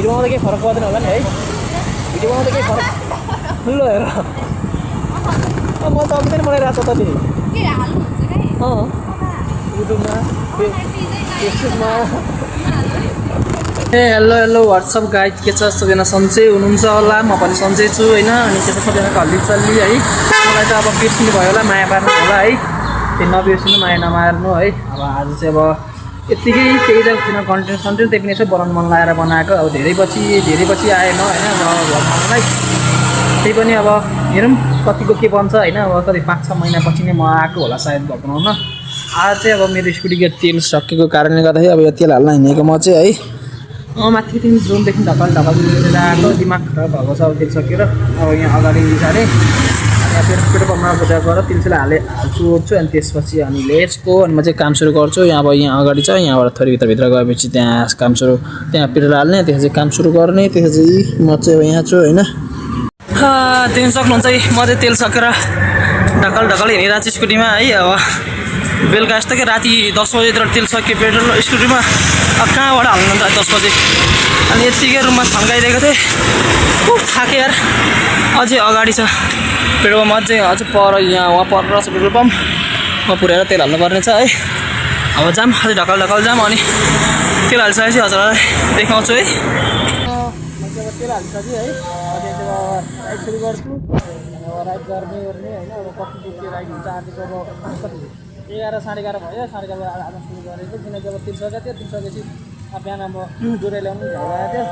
Video बनाउँदा केही फरक पर्दैन होला नि है भिडियो बनाउँदा केही फरक ल हेर म त अघि पनि बनाइरहेको छ त नि युट्युबमा फेसबुकमा हेलो हेलो व्हाट्सअप गाइज के छ सबैजना सन्चै हुनुहुन्छ होला म पनि सन्चै छु होइन अनि के छ सबैजनाको हल्ली है मलाई त अब बिर्सिनु भयो होला माया पार्नु होला है त्यो नबिर्सिनु माया नमार्नु है अब आज चाहिँ अब यत्तिकै केही त थिएन कन्टेन्ट त्यही पनि यसो बनाउनु मन लागेर बनाएको अब धेरै पछि आएन होइन अब घरमालाई त्यही पनि अब हेरौँ कतिको के बन्छ होइन अब कति 5-6 महिना पछि नै म आएको होला सायद घर बनाउन आज चाहिँ अब मेरो स्कुटीको तेल सकेको कारणले गर्दाखेरि अब यो तेल हाल्न हिँडेको म चाहिँ है माथि ड्रोनदेखि ढकल आएको दिमाग खराब भएको छ अब तेल सकेर अब यहाँ अगाडि सारे पेट्रोल पम्पमा बुझा गएर तेल हाल्छु ओर्छु अनि त्यसपछि अनि लेट्सको अनि म चाहिँ काम सुरु गर्छु यहाँ अब यहाँ अगाडि छ यहाँबाट थोरै भित्र गएपछि त्यहाँ काम सुरु त्यहाँ पेट्रोल हाल्ने त्यसपछि काम सुरु गर्ने त्यसपछि म चाहिँ अब यहाँ छु होइन देख्न सक्नुहुन्छ है म चाहिँ तेल सकेर ढकल हिँडिरहेको छु स्कुटीमा है अब बेलुका यस्तो कि राति 10 बजेतिर तेल सक्यो पेट्रोल स्कुटीमा अब कहाँबाट हाल्नु त 10 बजे अनि यत्तिकै रुममा थन्काइदिएको थिएँ थाकेँ यार अझै अगाडि छ पेट्रोल पम्प अझै पर यहाँ वहाँ पर रहेछ पेट्रोल पम्प म पुऱ्याएर तेल हाल्नुपर्ने छ है अब जाम अझै ढकल जाम अनि तेल हालिसकेपछि हजुरलाई देखाउँछु है तेल हालिसकेँ है अनि राइड सुरु गर्छु राइड गर्ने होइन अब कति राइड हुन्छ आजको अब कति 11 साढे 11 भयो 11:30 आज सुरु गरेको किनकि अब तेल सकेको थियो तेल सकेपछि बिहान अब डोरे ल्याउनु भइरहेको थियो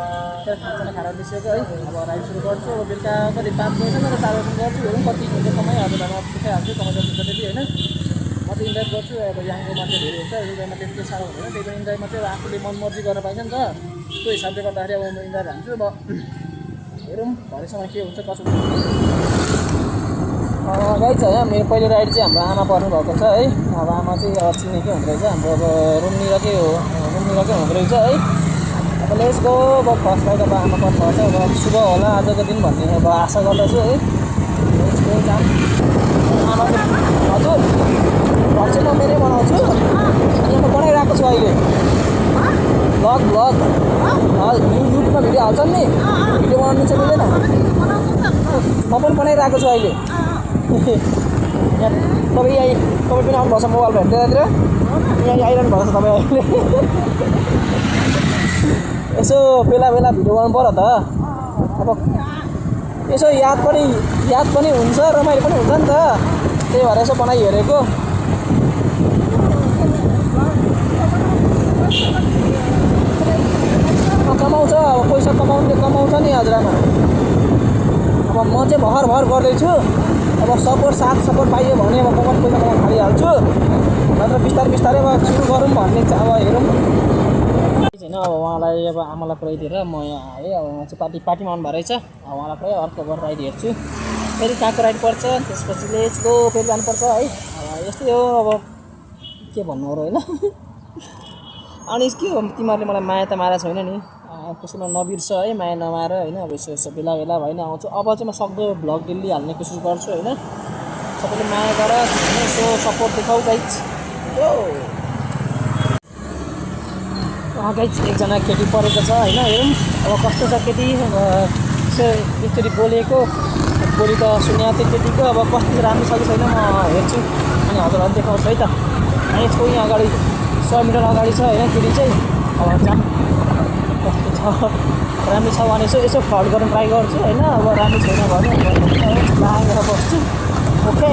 त्यहाँ खाना खाएर निस्केको है अब राइड सुरु गर्छु अब बेलुका कति 5 बजीसम्म र 4 बजीसम्म गर्छु हेरौँ कति हुन्छ समय हजुरलाई म देखाइहाल्छु तपाईँ जति त्यति होइन म चाहिँ इन्जोय गर्छु अब यहाँको मान्छे धेरै हुन्छ इन्जोयमा त्यति साह्रो हुँदैन त्यही पनि इन्जोयमा चाहिँ आफूले मनमर्जी गर्न पाइन्छ नि त त्यो हिसाबले गर्दाखेरि अब म इन्जोय हान्छु अब हेरौँ भरेसम्म के हुन्छ कसो गाइज है मेरो पहिलो राइड चाहिँ हाम्रो आमा पर्नुभएको छ है अब आमा चाहिँ अब चिनेकै हुँदो रहेछ हाम्रो अब रुमनिरकै हुँदो रहेछ है अब लेट्स गो अब फर्स्ट राइड अब आमा पर्नुभएको छ अब शुभ होला आजको दिन भन्ने अब आशा गर्दछु है लेट्स गो जाम आमा हजुर घर चाहिँ म मेरै बनाउँछु अनि म बनाइरहेको छु अहिले भ्लग युट्युबमा भिडियो हाल्छन् नि भिडियो बनाउनु चाहिँ मिलेन म पनि बनाइरहेको छु अहिले तपाईँ पनि आउनुभएको छ मोबाइल भेट्दैतिर यहाँ आइरहनु भएको छ तपाईँ अहिले यसो बेला भिडियो बनाउनु पऱ्यो त अब यसो याद पनि हुन्छ रमाइलो पनि हुन्छ नि त त्यही भएर यसो बनाइहेरेको कमाउँछ अब पैसा कमाउँछ नि हजुरआमा अब म चाहिँ भर गर्दैछु अब साथ सपोर्ट पाइयो भने अब कमाउनु पैसा कमाउनु थालिहाल्छु नत्र बिस्तारै अब सुरु गरौँ भन्ने चाहिँ अब हेरौँ होइन अब उहाँलाई अब आमालाई पुऱ्याइदिएर म यहाँ आएँ अब उहाँ चाहिँ पार्टीमा आउनु भएको रहेछ उहाँलाई पुरै अर्को घर राइड हेर्छु फेरि कहाँको राइड पर्छ त्यसपछि लेट्स गो फेरि जानुपर्छ है अब यस्तै हो अब के भन्नु हो र होइन अनि के हो तिमीहरूले मलाई माया त मारेको छैन नि कसैमा नबिर्छ है माया नमाएर होइन अब यसो बेला भएन आउँछु अब चाहिँ म सक्दो भ्लग डेली हाल्ने कोसिस गर्छु होइन सबैले माया गर यसो सपोर्ट देखाऊ गाइज गाइज एकजना केटी परेको छ होइन हेरौँ अब कस्तो छ केटी यसो एकचोटि बोलेको बोली त सुनेको थियो केटीको अब कस्तो राम्रो छ कि छैन म हेर्छु अनि हजुरहरू देखाउँछु है त अनि यसको यहाँ अगाडि 100 मिटर अगाडि छ होइन केटी चाहिँ अब जाम कस्तो छ राम्रो छ भने यसो फ्लड गर्न ट्राई गर्छु होइन अब राम्रो छैन भने लागेर बस्छु ओके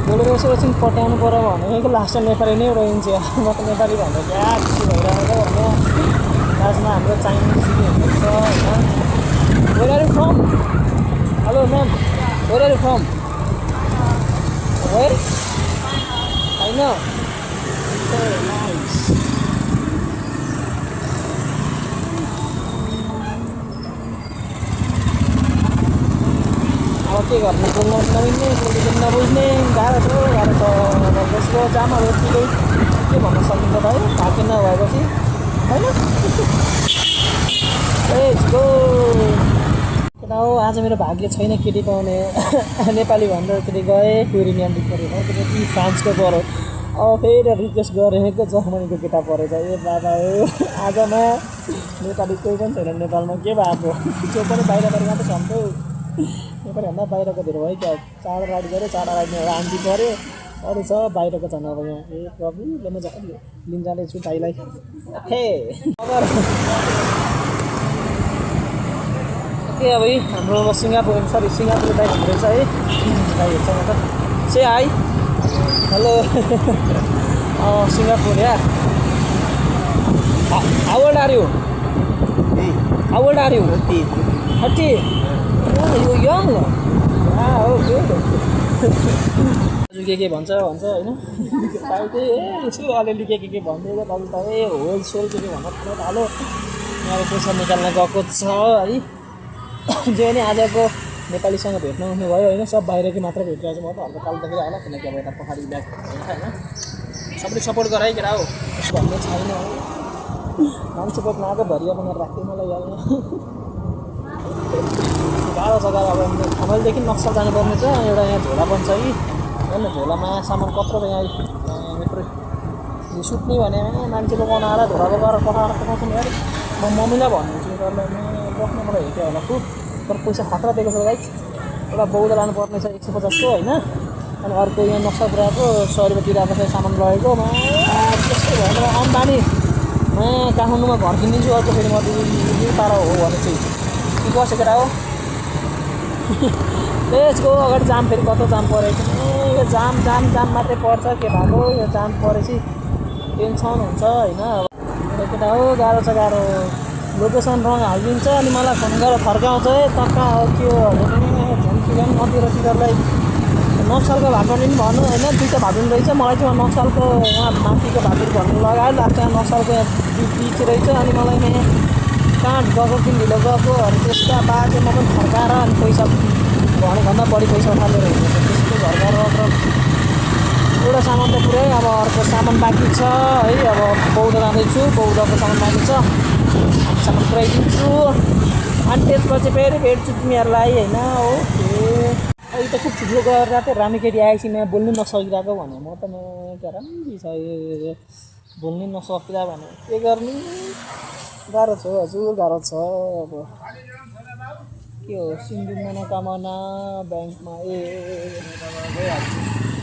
बोलेर यसो एकछिन पट्याउनु पऱ्यो भनेको लास्टमा नेपाली नै रोइन्छ म त नेपाली भन्दा क्या खुसी भइरहेको भने लास्टमा हाम्रो चाइनिज हुनुहुन्छ होइन where are you from hello ma'am where are you from where होइन नाइस अब के गर्ने बोल्न नमिल्ने नबुझ्ने गाह्रो छ त्यसको जाम अब यतिकै के भन्न सकिन्छ भाइ भाग्य नभएपछि होइन लेट्स गो केटा हो आज मेरो भाग्य छैन केटी पाउने नेपाली भनेर केटी गएँ कोरियन डिक्टरी केटी फ्रान्सको गऱ्यो फेरि रिक्वेस्ट गरेको जर्मनीको केटा परेछ ए बाबा हो आजमा नेपाली कोही पनि छैन नेपालमा के भएको जो पनि बाहिरबाट मात्रै छ हौ नेपालीभन्दा बाहिरको धेरै भयो क्या चाँडो राइड गऱ्यो चाँडो राइडमा एउटा आन्टी पऱ्यो अरू छ बाहिरको छन् अब यहाँ ए प्रभु म लिन जाँदैछु भाइलाई ओके के अब हाम्रो सिङ्गापुर सरी सिङ्गापुर बाइक हुँदैछ है भाइहरूसँग त से हाई हेलो सिङ्गापुर या How old are you? How old are you? 30. Oh, you're young. Wow, good. के भन्छ होइन यसो अलिअलि के भन्दै तपाईँ त ए होलसेल के भन्न थालो यहाँ पैसा निकाल्न गएको छ है जे नि आजको नेपालीसँग भेट्न आउनु भयो होइन सब बाहिरकै मात्र भेटिरहेको छ म त हल्का कालदाखेरि होला किनकि अब यता पहाडी इलाका होइन सबैले सपोर्ट गराइ केटा हो भन्ने छैन हो मान्छे बोक्न आएको भरिया बनाएर राख्थ्यो मलाई यहाँ गाह्रो छ गाह्रो अब खमलदेखि नक्सल जानुपर्ने छ एउटा यहाँ झोला बन्छ कि होइन झोलामा सामान कत्रो यहाँ यत्रो सुत्ने भने मान्छे बोकाउन आएर झोला बोकाएर पठाएर पठाउँछ नि यार म मम्मीलाई भनिदिन्छु तपाईँलाई बोक्नु मलाई हेर्थ्यो होला खुब तर पैसा खतरा दिएको छ गाइस एउटा बौद्ध लानुपर्ने छ 150 होइन अनि अर्को यहाँ नक्सा पुऱ्याएको 100 रुपियाँ तिरेको छ सामान लगेको त्यस्तै भएर आम्दानी म काठमाडौँमा घर किनिदिन्छु अर्को फेरि म तारा हो भने चाहिँ के बसेको केटा हो त्यसको अगाडि जाम फेरि कस्तो जाम परेको छ यो जाम जाम जाम मात्रै पर्छ के भएको यो जाम परेपछि टेन्सन हुन्छ होइन केटा हो गाह्रो छ गाह्रो लोकेसन रङ हालिदिन्छ अनि मलाई फोन गरेर फर्काउँछ है तक्का हो त्यो झन्किँदैन मतिरलाई नक्सलको भाटुन पनि भन्नु होइन दुईवटा भाटुन रहेछ मलाई चाहिँ नक्सलको उहाँ माथिको भाटुन भन्नु लगायो लास्टमा नक्सलको यहाँ बिच रहेछ अनि मलाई यहाँ कहाँ गएको किन ढिलो गएकोहरू त्यसका बाद चाहिँ म पनि फर्काएर अनि पैसा भनेभन्दा बढी पैसा उठालेर हिँड्छ त्यसको घर एउटा सामान त पुरै अब अर्को सामान बाँकी छ है अब बौद्ध जाँदैछु बौद्धको सामान बाँकी छ सामान पुऱ्याइदिन्छु अनि त्यसपछि फेरि भेट्छु तिमीहरूलाई होइन ओके अहिले त खुब ठुलो गरेर चाहिँ राम्रो केटी आएपछि यहाँ बोल्नु नसकिरहेको भने म त राम्रो छ यो बोल्नु नसकिरह भने के गर्ने गाह्रो छ हजुर गाह्रो छ अब के हो सिन्धु मनोकामना ब्याङ्कमा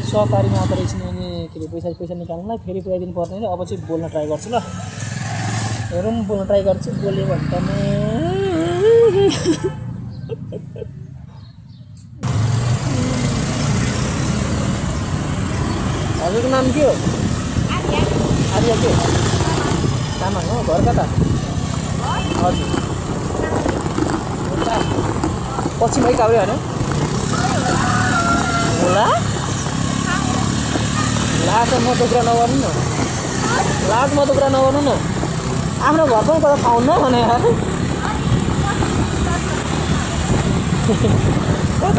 सहकारी मात्र रहेछ नि अनि के अरे पैसा निकाल्नुलाई फेरि पुऱ्याइदिनु पर्ने अब चाहिँ बोल्न ट्राई गर्छु ल हेरौँ बोल्न ट्राई गर्छु बोल्यो भने त हजुरको नाम के हो आर्या के तामाङ हो घर कता हजुर पछि मै काभ्रे होइन होला लाज मधुक्रा नगर्नु न लाज मधुक्रा नगर्नु न आफ्नो घर पनि कता पाउन्न भने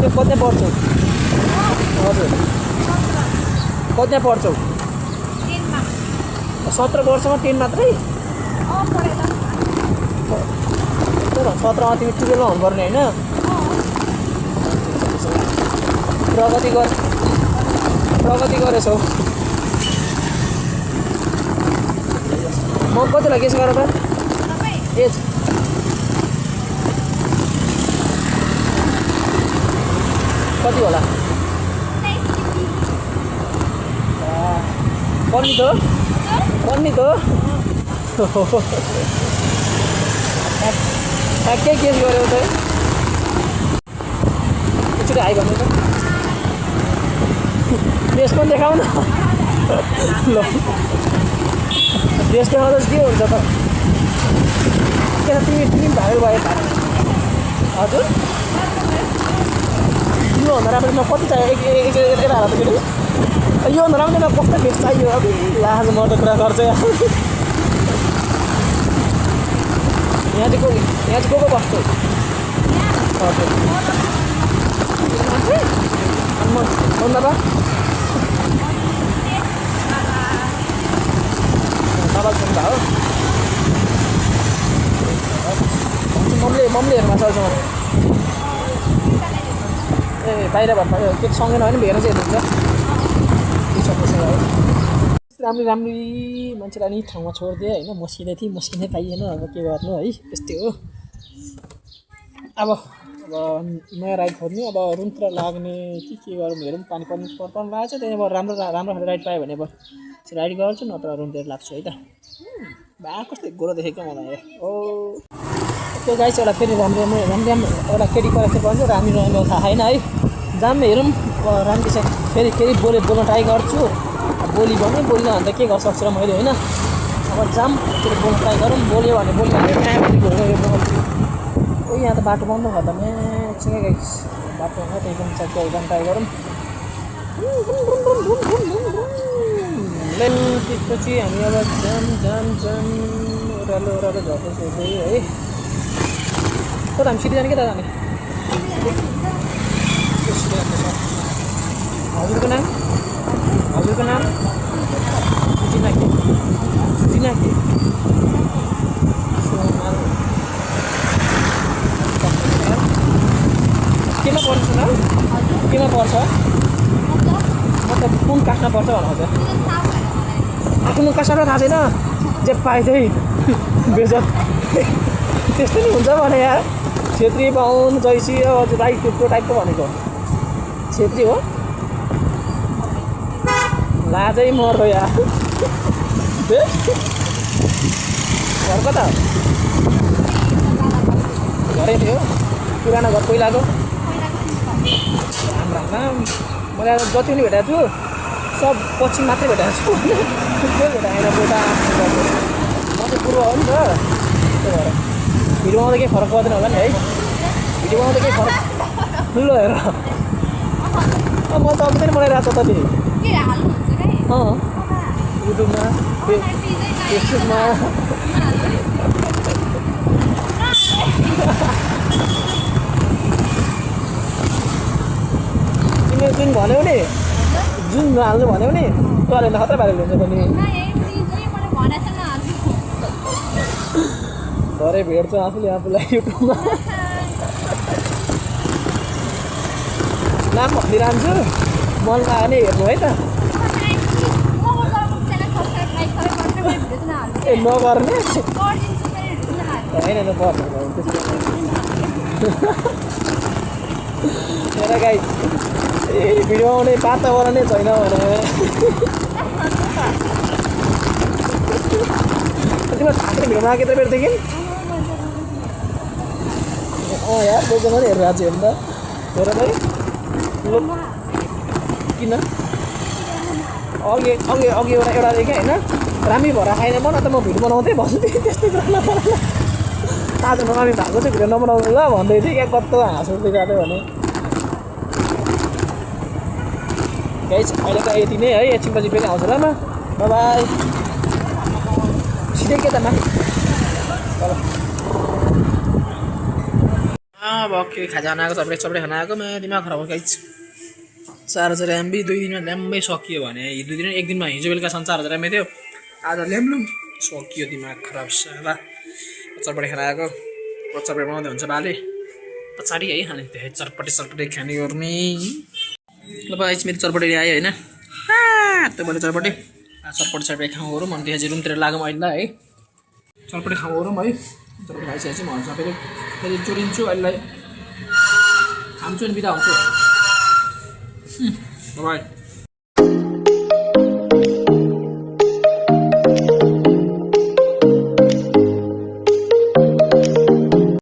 कति पढ्छौ हजुर कति पढ्छौ 17 वर्षमा 10 मात्रै 17मा तिमी 12 हुनुपर्ने होइन प्रगति गरेछौ म कतिलाई गेस गर त एज कति होला पढ्ने त के गेस गर्यौ त एकचोटि हाई भन्नु त ड्रेस पनि देखाउ न ल ड्रेस देखाउँदा के हुन्छ त किन तिमी भाइरल भयो त हजुर योभन्दा राम्रो म कति चाहियो यता हाल त केटी योभन्दा राम्रो म कस्तो भेट चाहियो अब लाज म त कुरा गर्छ यहाँ चाहिँ को बस्छु हजुर बाबा बाबा सुन्दा हो मम्मीले हेर्नु सक्छ ए बाहिर भन्नु के सँगै नभए पनि भेर चाहिँ हेर्नुहुन्छ राम्रै मान्छेलाई नि ठाउँमा छोडिदिएँ होइन मस्किँदै थिएँ मस्किनै पाइएन अब के गर्नु है त्यस्तै हो अब नयाँ राइड खोज्ने अब रुमतिर लाग्ने के गरौँ हेरौँ पानी पर्नु लागेको छ त्यही अब राम्रो खाले राइड पायो भने अब राइड गर्छु नत्र रुमतिर लाग्छु है त बा कस्तो गोरो देखेको मलाई ओ त्यो गाइस एउटा फेरि राम्रो एउटा केटी कलेक्टर गर्छु राम्रो थाहा छैन है जाम हेरौँ राम्रो छ फेरि बोल्न ट्राई गर्छु बोली भने बोल्न अन्त के गर्छ सक्छु र मैले होइन अब जाम फेरि बोल्न ट्राई गरौँ बोल्यो भने बोल्यो ओ यहाँ त बाटो बन्द भयो त एकछिनै गाइस बाटो बन्द त्यही पनि चेक गर्न ट्राई गरौँ त्यसपछि हामी अब जाम ओह्रालो झर्दैछ है कता हामी सिटी जाने के त जाने हजुरको नाम सुजिना के केमा पर्छ न केमा पर्छ मतलब कुन कास्टमा पर्छ भन्नुहुन्छ आफ्नो कास्टमा थाहा छैन जे पाए त्यही बेजत त्यस्तै नि हुन्छ भने यार छेत्री बाहुन जैसी राई त्यो टाइपको भनेको छेत्री हो लाजै मर्दो यार घर कता हो घरै थियो पुरानो घर पहिलाको राम मैले जति पनि भेटाएको छु सब पश्चिम मात्रै भेटाएको छु थुप्रै भेटाएन बेटा म चाहिँ पूर्व हो नि त त्यही भएर भिडियो बनाउँदा केही फरक पर्दैन होला नि है भिडियो बनाउँदा केही फरक ठुलो हेर म त अब पनि बनाइरहेको छ त नि युट्युबमा फेसबुकमा तिमीले जुन भन्यौ नि जुन हाल्नु भन्यौ नि तँले खतरा पारेर हुन्छ पनि भरे भेट्छु आफूलाई युट्युबमा नाम भनिरहन्छु मन लाग्यो भने हेर्नु है त ए नगर्ने होइन नपर्ने हेर गाई ए भिडियो आउने वातावरणै छैन भने तिम्रो थाहा भिडियोमा केत्र बेरदेखि यार बोल्छ पनि हेरेर आज हेर्नु त हेर भाइ किन अघि एउटा देखेँ होइन राम्रै भएर खाएन मन त म भिडियो बनाउँदै भन्थेँ त्यस्तै कुरा नबनाउनु आज नरामी भएको चाहिँ भिडियो नबनाउनु ल भन्दै थिएँ क्या कस्तो हाँस उठ्दै जाँदै भने गाइस अहिले त यति नै है एकछिनपछि फेरि आउँछ ल म बाई सिधै के त मा अब के खाजा खाना आएको चप्रे खाना आएको म दिमाग खराब भयो गाइस 4000 MB 2 दिनमा ल्याम्मै सकियो भने 2 दिन 1 दिनमा हिजो बेलुका 4000 MB थियो आज ल्याम्लुम सकियो दिमाग खराब साला चटपटे खाना आएको चटपटे बनाउँदै हुन्छ बाले पछाडि है खाने त्यो चटपटे खाने गर्ने ल गाइस मेरो चटपटे आयो हैन त्यो मैले चटपटे खाउँ गरौँ अनि त्यहाँ चाहिँ रुमतिर लागौँ अहिले है चटपटे खाउँ गरौँ है चटपटे खाइसकेपछि म फेरि चोरिन्छु अहिले खान्छु नि बिदा हुन्छु बाई